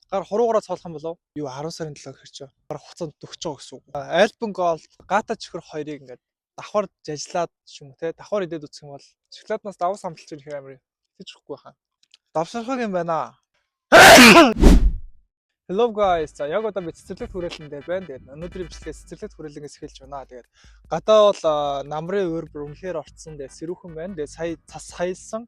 Гар хуруугаараа цоолох юм болов? Юу, 10 сарын 7 гэхэр чи гар хугацаанд төгсөж байгаа гэсэн үг. Alpengold гата чихэр хоёрыг ингээд давхар жажлаад ч юм уу те, давхар идээд үзэх юм бол шоколаднаас давс амталж ирэх амар итгэж өгөхгүй хаа. Давсархаг юм байна. Hello guys. За, яг одоо би цэцэрлэг хүрээлэн дээр байна. Тэгээд өнөөдрийн бичлэгээ цэцэрлэг хүрээлэнгээс эхэлж байна. Тэгээд гадаа бол намрын уур бүр үнэхээр орцсон. Тэгээд сэрүүхэн байна. Тэгээд сая цас хаялсан.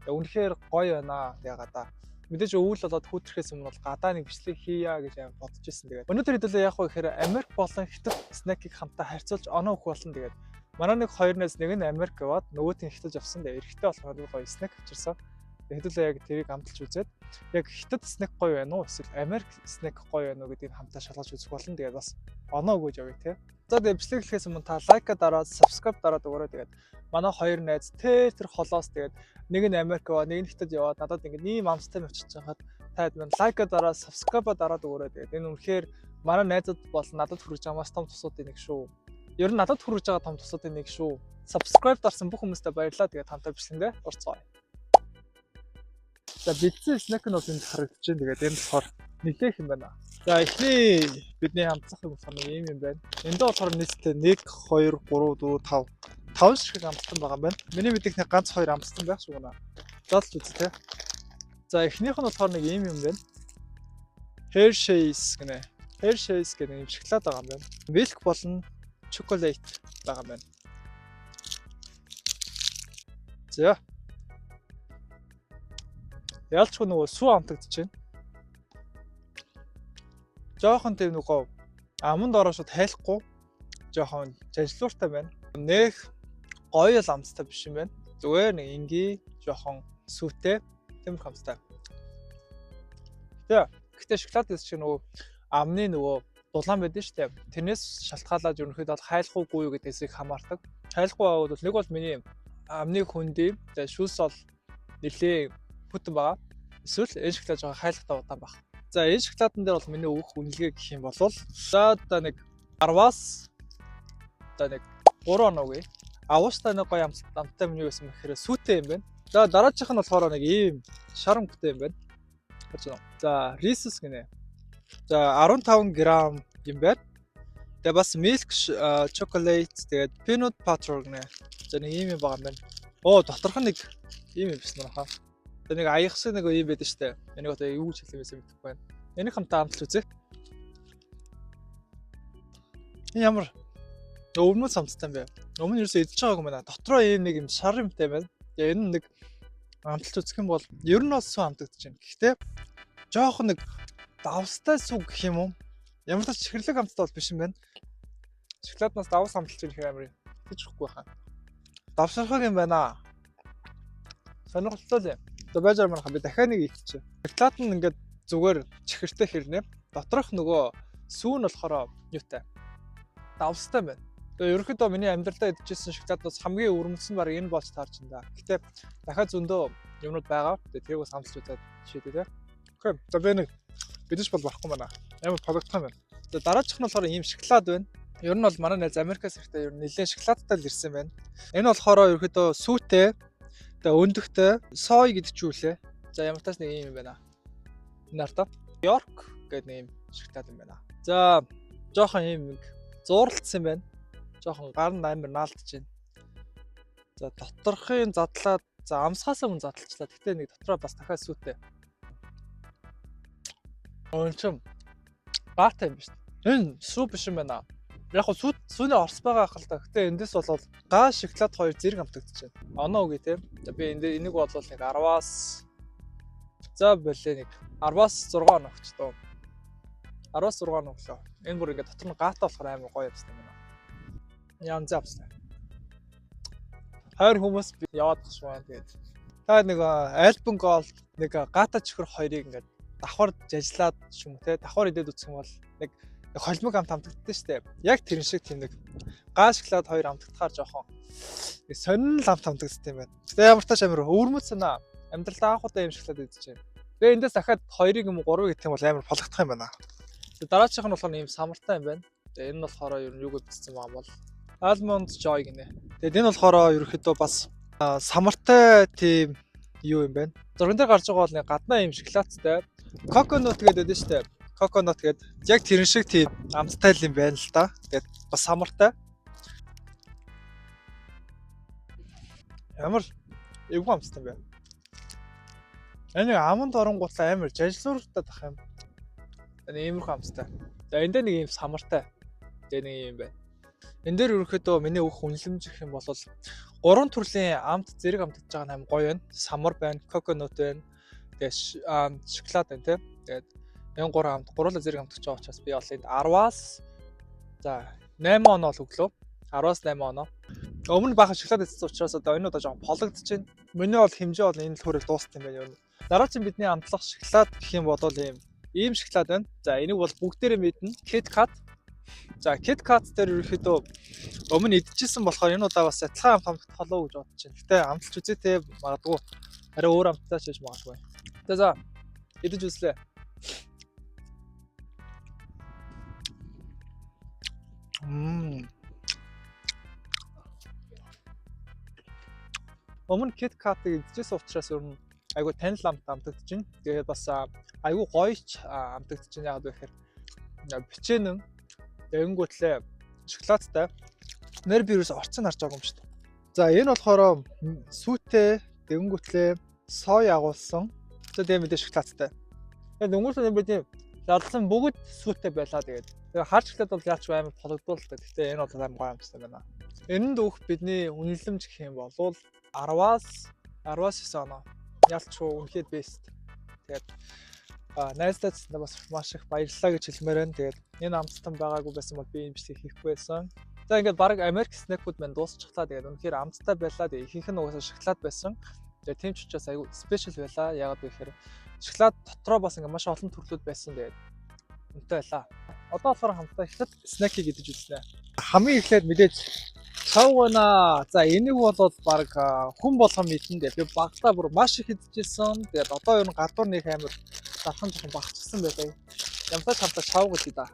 Тэгээд үнэхээр гоё байна. Тэгээд гадаа мэдээж өвөл болоод хүүтрэхээс өмнө бол гадаа нэг бичлэг хийя гэж амар бодож ирсэн. Тэгээд өнөөдөр хэдүүлээ яг вэ гэхээр Америк болон Хятад snack ийг хамтаа харьцуулж оноо өгөх болно. Тэгээд манай нэг хоёр найз, нэг нь Америк яваад, нөгөөт нь Хятад явсан. Тэгээд эрэхтэй болохоор нэг гоё snack авчирсан. Хэдүүлээ яг тэрийг амталж үзээд яг Хятад snack гоё байна уу эсвэл Америк snack гоё байна уу гэдгийг хамтаа шалгаж үзэх болно. Тэгээд бас оноо өгөөж явъя те. За, тэгээд бичлэг эхлэхээс өмнө та like аа дараад, subscribe дараад өгөөрэй. Тэгээд манай хоёр найз тэр холоос, тэгээд нэг нь Америк яваа, нэг нь Хятад яваад надад ингээд ийм амттай очиж байхад таад минь like аа дараад, subscribe дараад өгөөрэй. Тэгээд энэ үнэхээр манай найзууд бол надад хүрэж байгаа маш том тусуудын нэг шүү. Ер нь надад хүрэж байгаа том тусуудын нэг шүү. Subscribe дарсан бүх хүмүүстээ баярлалаа. Тэгээд хамтаа бичлэгэндээ орцгоё. За, бэлдсэн snack нь бол энд харагдаж байна. Тэгээд энэ болохоор нэлээх юм байна. За, эхний бидний амтлах юм болохоор нэг ийм юм байна. Энд болохоор нийтдээ 1 2 3 4 5 5 ширхэг амтсан байгаа юм байна. Миний мэдих нэг ганц хоёр амтсан байх шиг байна. Задлж үзье те. За, эхнийх нь болохоор нэг ийм юм байна. Hershey's гинэ. Hershey's гэх нэг юм шоколад байгаа юм байна. Milk болон chocolate байгаа юм байна. За. Ялчгүй нөгөө сүү амтагдаж байна. Жохон тийм нөгөө аманд ороо шууд хайлахгүй, жохон жажлууртай байна. Нэх гоё л амттай биш юм байна. Зүгээр нэг энгийн жохон сүүтэй тиймэрхүү амттай. Гэтэ шоколад гэсэн чинь нөгөө амны нөгөө дулаан байдаг шүү дээ. Тэрнээс шалтгаалаад ерөнхийдөө бол хайлах уугүй юу гэдгээс их хамаардаг. Хайлахгүй байвал нэг бол миний амны хөндий, тэгээ шүүс бол нэлээ хүтэн байгаа. Эсвэл энэ шоколад жоохон хайлахтай удаан баг. За, энэ шоколадн дээр бол миний өгөх үнэлгээ гэх юм бол за одоо нэг 10-аас одоо нэг 3 оноо өгье. Авууштай нэг гоё амттай юм юу гэсэн мэхээр сүүтэй юм байна. За, дараачих нь болохоор нэг ийм шар өнгөтэй юм байна. Харж байна уу? За, Reese's гинэ. За, 15 г юм байна. Тэгээ бас milk chocolate, тэгээд peanut butter гинэ. За, нэг ийм юм байгаа юм байна. Оо, доторх нь нэг ийм юм биш нэ хаа. Тэгээ нэг аяг шиг нэг ийм байдаг штэ. Энийг одоо юу гэж хэлэх юм бэ мэдэхгүй байна. Энийг хамтаа амталж үзье. Энэ ямар өвөрмөц амттай юм бэ? Өмнө нь ерөөсөө идэж байгаагүй юм байна. Дотроо ийм нэг юм шар юмтай байна. Тэгээ энэ нэг амталж үзэх юм бол ер нь бол сүү амтагдаж байна. Гэхдээ жоохон нэг давстай сүү гэх юм уу? Ямар ч чихэрлэг амттай бол биш юм байна. Шоколаднаас давс амталж ирэх амар итгэж өгөхгүй хаа. Давсархаг юм байна. Сонирхолтой л юм. За, байж байгаа манайха, би дахиад нэг идчихье. Шоколад нь ингээд зүгээр чихэртэй хэрнээ. Доторх нөгөө сүү нь болохоор юутай? Давстай байна. Тэгээ ерөнхийдөө миний амьдралдаа идчихсэн шоколаднаас хамгийн өвөрмөц нь баг энэ болж таарч байна да. Гэтэ дахиад зөндөө юмнууд байгаа. Тэгээ тэрийг бас амталж үзээд шийдээ те. Okay. За, би нэг бидэж бол барахгүй байна. Амар пологдох юм байна. За, дараачих нь болохоор ийм шоколад байна. Ер нь бол манай найз Америкаас ирэхдээ ер нь нэлээд шоколадтай л ирсэн байна. Энэ болохоор ерөнхийдөө сүүтэй, тэгээ өндөгтэй, soy гэдэг чи үлээ. За, ямар тааш нэг ийм юм байна. Энэ артаа York гэдэг нэг ийм шоколад юм байна. За, жоохон ийм нэг зууралдсан юм байна. Жоохон гар нь амар наалдаж байна. За, доторхын задлаад, за, амсахаас өмнө задлчлаа. Гэтэ нэг дотроо бас дахиад сүүтэй. Өн чим гаатай юм биш. Энэ сүү биш юм байна. Яг гоо сүү, сүүний орс байгаа хэл та. Гэтэ эндээс бол гаа шоколад хоёр зэрэг амтагдаж байна. Оноо үгүй те. За, би энд энийг бол нэг 10-аас, за болоо, нэг 10-аас 6 оноо өгч тоо. 10-аас 6 оноо өглөө. Энэ бүр ингээд дотор нь гаатай болохоор амар гоё явсан юм байна. Янз авсан. 20 хүмүүс яваад тах шүү байна. Тэгээд та нэг Alpengold, нэг гата чихэр хоёрыг ингээд давхар жажлаад ч юм уу те, давхар идээд үзэх юм бол нэг холимог амт амтагддаг шүү дээ. Яг тэрэн шиг тийм нэг гаа шоколад хоёр амтагдахаар жоохон нэг сонин л амт амтагддаг юм байна. Тэгээ ямар тааш амар өвөрмөц санаа. Амьдралдаа анх удаа юм шоколад идэж байна. Тэгээ эндээс дахиад хоёрыг юм уу гурвыг идэх юм бол амар пологдох юм байна. Тэгээ дараачих нь болохоор ийм самартай юм байна. Тэгээ энэ нь болохоор ер нь юу гэж бичсэн байгаа юм бол Almond Joy гинэ. Тэгээд энэ болохоор ерөнхийдөө бас самартай тийм юу юм байна. Зурган дээр гарч байгаа бол нэг гаднаа ийм шоколадтай. Coconut гэдэг байдаг шүү дээ. Coconut гэдэг яг тэрэн шиг тийм амттай л юм байна л да. Тэгээд бас самартай. Ямар эвгүй амттай юм бэ? Энэ аманд оронгуутлаа амар жажлууртад ах юм. Энэ иймэрхүү амттай. За энэ дээр нэг ийм самартай. Тэгээ нэг юм байна. Энэ дээр ерөнхийдөө миний өгөх үнэлэмж гэх юм бол гурван төрлийн амт зэрэг амтж байгаа нь аим гоё байна. Самар байна, coconut байна. Тэгээ шоколад байна тийм. Тэгээд энэ гурван амт гурлаа зэрэг амтж байгаа учраас би бол энд 10-аас за 8 оноо л өглөө. 10-аас 8 оноо. Өмнө баахан шоколад идсэн учраас одоо энэ удаа жоохон пологдож байна. Миний бол хэмжээ бол энэ л хүрэл дуустсан юм байна ер нь. Дараагийн бидний амтлах шоколад гэх юм бол ийм шоколад байна. За энийг бол бүгдээрээ мэднэ. Kit Kat. За Kit Kat дээр ерөнхийдөө өмнө идчихсэн болохоор энэ удаа бас адилхан амт амтах болов уу гэж бодож байна. Гэтэ амталж үзээ те, магадгүй арай өөр амттай ч байж магадгүй. За идэж үзлээ. Өмнө Kit Kat-ыг идчихсэн учраас ер нь айгүй танил амт амтагдаж байна. Тэгээд бас айгүй гоёч амтагдаж байна. Яг вэ гэхээр печенье тэгэнгүүтлээ шоколадтай. Нэр би юус орцсон харж байгаа юм шүү дээ. За энэ болохоор сүүтэй тэгэнгүүтлээ сой агуулсан. За тэгээ мэдээ шоколадтай. Тэгээд дөнгөж бидний задлсан бүгд сүүтэй байлаа тэгээд. Тэгээ хар шоколад бол яач амар пологдвол л та. Гэхдээ энэ бол амар гоё амттай байна. Энэнд өгөх бидний үнэлэмж гэх юм бол 10-аас 9 оноо. Ялч үнэхээр best. Тэгээд найздаа бас маш их баярлалаа гэж хэлмээр байна. Тэгээд энэ амттан байгаагүй байсан бол би энэ бичлэг хийхгүй байсан. За ингээд баг Америк snack үүд маань дуусчихлаа. Тэгээд үнэхээр амттай байлаа. Тэгээд ихэнх нь угаасаа шоколад байсан. Тэгээд тийм ч учраас айгүй special байлаа. Яагаад вэ гэхээр шоколад дотроо бас ингээд маш олон төрлүүд байсан. Тэгээд үнэтэй байлаа. Одоо болохоор хамтдаа хятад snack ийг идэж үзнэ. Хамгийн эхлээд мэдээж чавгана. За энийг бол баг хүн болгон мэднэ. Тэгээд би багтаа бүр маш их идчихсэн. Тэгээд одоо ер нь гадуур нэг амар зархан жоохон багцсан байлаа. Ямсаа чамтаа чавг гэдэг да.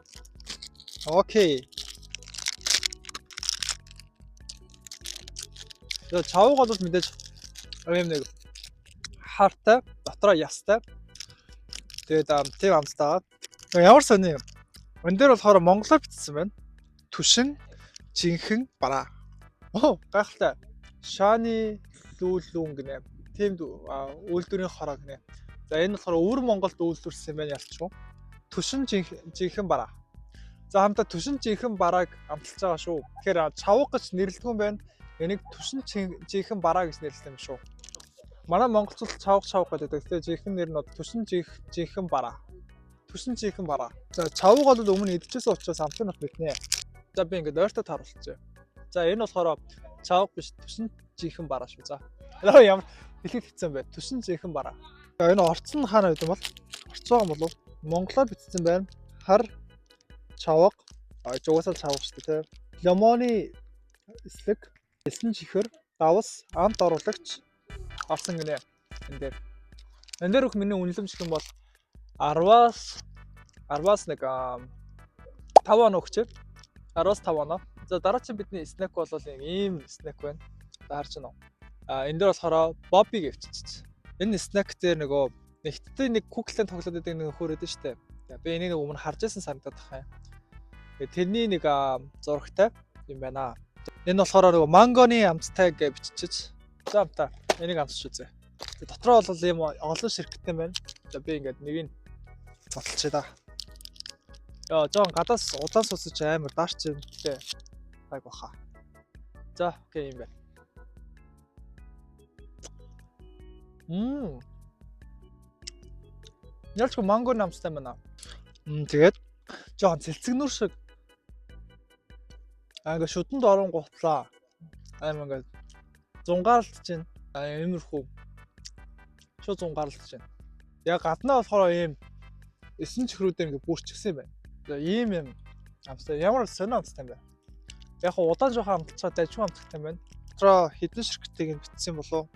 Окей. За чавг бол мэдээж юм нэг хаартай, дотроо ястай. Тэгээд тийм амттай. Ямар сони юм. Энэ дээр болохоор монголоор бичсэн байна. Түшин жинхэнэ бараа. Оо гайхалтай. Шааны лүүлүүн гинэ. Тийм үйлдвэрийн хороо гинэ. За энэ болохоор өвөр Монголд үйлдвэрлэсэн юм байна ялчгүй. Түшин жинхэнэ бараа. За хамтаа түшин жинхэнэ барааг амталж байгаа шүү. Тэгэхээр чавга гэж нэрлэдэг юм байна. Энийг түшин жинхэнэ бараа гэж нэрлэдэг юм шүү. Манай монголчууд чавга гэдэг. Тэгэхээр жинхэнэ нэр нь бол түшин жинхэнэ бараа. Түшин жинхэнэ бараа. За чавга бол өмнө идчихсэн учраас амтлын нот мэднэ. За би ингээд ойртой тааруулчихъя. За энэ болохоор чавга биш түшин жинхэнэ бараа шүү. За. Ямар хэлэхэд хэцүү юм бэ? Түшин жинхэнэ бараа. За энэ орцсон хаана байд юм бол? Орц байгаа юм болов? Монголоор бичсэн байна. Хар чавга. А угаасаа чавга шүү дээ, тийм. Лимоны эслэг, элсэн чихэр, давс, амт оруулагч орсон гинэ. Энэ дээр. Энэ дээр өгөх миний үнэлэмж гэх юм бол 10-аас 10-аас нэг 5 оноо өгчээ. 10-аас 5 оноо. За дараагийн бидний snack бол ийм snack байна. За харж байна уу? А энэ дээр болохоор Бобби гэвччихэж. Энэ snack дээр нөгөө нэгттэй нэг куклын тоглоод байдаг нэг нөхөр өгдөн штэ. Би энийг нэг өмнө харж байсан санагдаад байна. Тэгээ тэрний нэг зурагтай юм байна. Энэ болохоор нөгөө мангоны амттай гэж биччихэж. За амтаа энийг амсч үзье. Дотроо бол ийм олон ширхттэй байна. За би ингээд нэг нь цотлчихъя да. Яа, жоон гадаас удаан сусаж амар даарч юм гэлээ. Гайг баха. За, окей юм байна. Ялчгүй манго намстай байна. Тэгээд жоон цэлцэгнүр шиг. Аа ингээ шүдэнд орон гутлаа. Амар ингээ зунгаарлаж чинь. Аа иймэрхүү. Шууд зунгаарлаж чинь. Яг гаднаа болохоор ийм эсэн чихрүүдээр ингээ бүрчгсэн юм байна. За ийм юм амстай. Ямар сонио амттай юм бэ? Яг хуу удаан жоохон амталцаа дайжгүй амттай юм байна. Дотроо хэдэн ширхтийг нь бичсэн болов?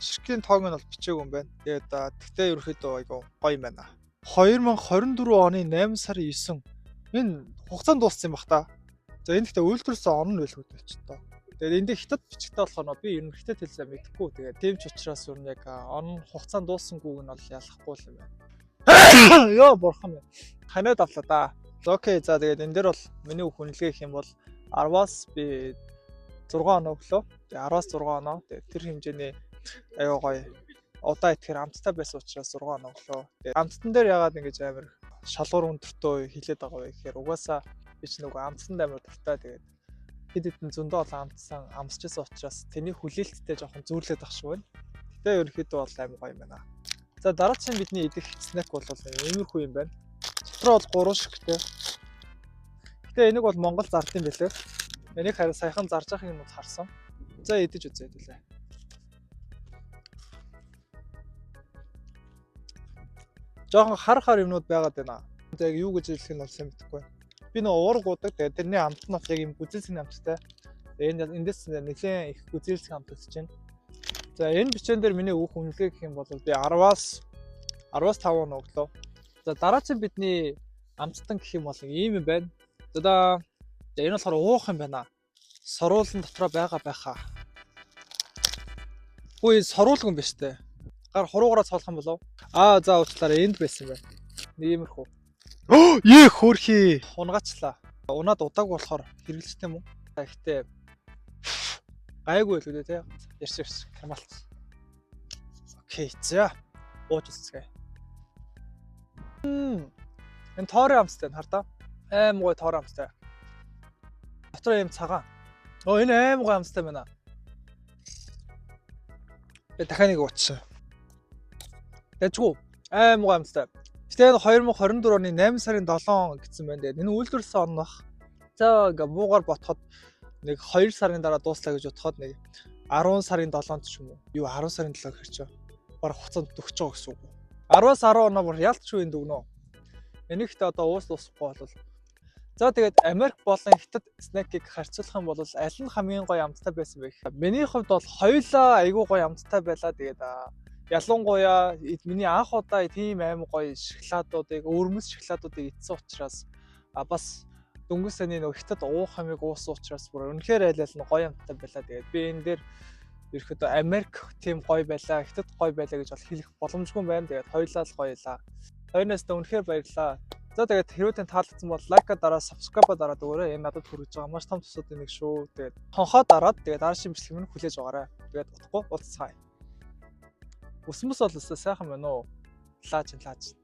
Ширхтийн тоог нь бол бичээгүй юм байна. Тэгээд тэгтээ ерөөхдөө айгу гоё юм байна. 2024 оны 8 сарын 9. Энэ хугацаанд дууссан юм бах та. За энэ гэхдээ үйлдвэрлэсэн он нь байлгүй дээ ч тоо. Тэгээд энд хятад бичгтэй болохоор би ер нь хятад хэлсээ мэдэхгүй. Тэгээд тийм ч учраас ер нь яг он хугацаанд дууссангүйг нь бол ялахгүй л юм байна. Йоо, бурхан минь. Ханиад авлаа да. За, okay, за, тэгээд энэ дээр бол миний үнэлгээ гэх юм бол 10-аас би 6 оноо өглөө. Тэгээ 10-аас 6 оноо. Тэгээ тэр хэмжээний аюу гоё удаа идэхээр амттай байсан учраас 6 оноо өглөө. Тэгээ амттан дээр ягаад ингэж амар шалгуур өндөртөө хилээд байгаа вэ гэхээр угаасаа би ч нөгөө амттанд амар дуртай. Тэгээд хэд хэдэн зөндөө олон амтсан амсчихсан учраас тэрний хүлээлттэй жоохон зүүрлээд ах шиг байна. Гэтэ ерөнхийдөө бол амар гоё юм байна. За, дараагийн бидний идэх snack бол иймэрхүү юм байна. Дотроо бол 3 шигтэй. Гэтэ энийг бол Монгол зардсан байлээ. Энийг харин саяхан зарж байхыг нь бол харсан. За, идэж үзье хэдүүлээ. Жохон хар хар юмнууд байгаад байна. Яг юу гэж хэлэх нь бол сайн мэдэхгүй байна. Би нөө уург уудаг. Тэгээд тэрний амт нь бол яг юм гүзээлзгний амттай. Тэгээд энэ эндээс нэлээд их гүзээлзгэн амт өсөж байна. За, энэ бичэн дээр миний өгөх үнэлгээ гэх юм бол би 10-аас 5 оноо өглөө. За, дараачин бидний амттан гэх юм бол ийм юм байна. За да. За, энэ болохоор уух юм байна. Соруулан дотроо байгаа байхаа. Үгүй, энэ соруулг юм биш үү? Гар хуруугаараа цоолох юм болов? Аа, за, уучлаарай, энд байсан юм байна. Нэг иймэрхүү. Ее, хөөрхий. Унгаачлаа. Унаад удааг болохоор хэрэглэжтэй юм уу? Гэхдээ гайгүй л үү те. Ярьс ярьс кармалт. Okay, за. Ууж үзцгээе. Энэ тоорын амттай хар та. Аим гой тоорын амттай. Дотор юм цагаан. Оо, энэ аим гой амттай байна. Би дахиад нэг уучсан. Дажгүй. Аим гой амттай. Гэтэ энэ 2024 оны 8 сарын 7 гэсэн байна. Тэгээд энэ үйлдвэрлэсэн он бах. За, ингээ муугар ботход нэг 2 сарын дараа дууслаа гэж бодоход нэг 10 сарын 7-нд ч юм уу. Юу, 10 сарын 7 гэхэр чи бараг хугацаанд төгсөж байгаа гэсэн үг. 10-аас 10 оноо бүр ялцгүй энд өгнө. Энийхтэй одоо уус дуусахгүй бол. За, тэгээд Америк болон Хятад snack ийг харьцуулах юм бол аль нь хамгийн гоё амттай байсан бэ гэхээр миний хувьд бол хоёулаа айгүй гоё амттай байлаа. Тэгээд ялангуяа миний анх удаа тийм аим гоё шоколадуудыг, өвөрмөц шоколадуудыг идсэн учраас бас дөнгөж саяны нөгөө Хятад уух амыг уусан учраас бүр үнэхээр айл айл нь гоё амттай байлаа. Тэгээд би энэ дээр ерөөхдөө Америк тийм гоё байлаа, Хятад гоё байлаа гэж бол хэлэх боломжгүй байна. Тэгээд хоёулаа л гоё лаа. Хоёрнаас та үнэхээр баярлалаа. За, тэгээд хэрвээ тань таалагдсан бол like аа дараа, subscribe дараад өгөөрэй. Энэ надад хүрэж байгаа маш том тусуудын нэг шүү. Тэгээд хонхоо дараад, тэгээд дараагийн бичлэг минь хүлээж аваарай. Тэгээд удахгүй уулзцгаая. Үсмэс бол өсөө сайхан байна уу? Лааж лааж.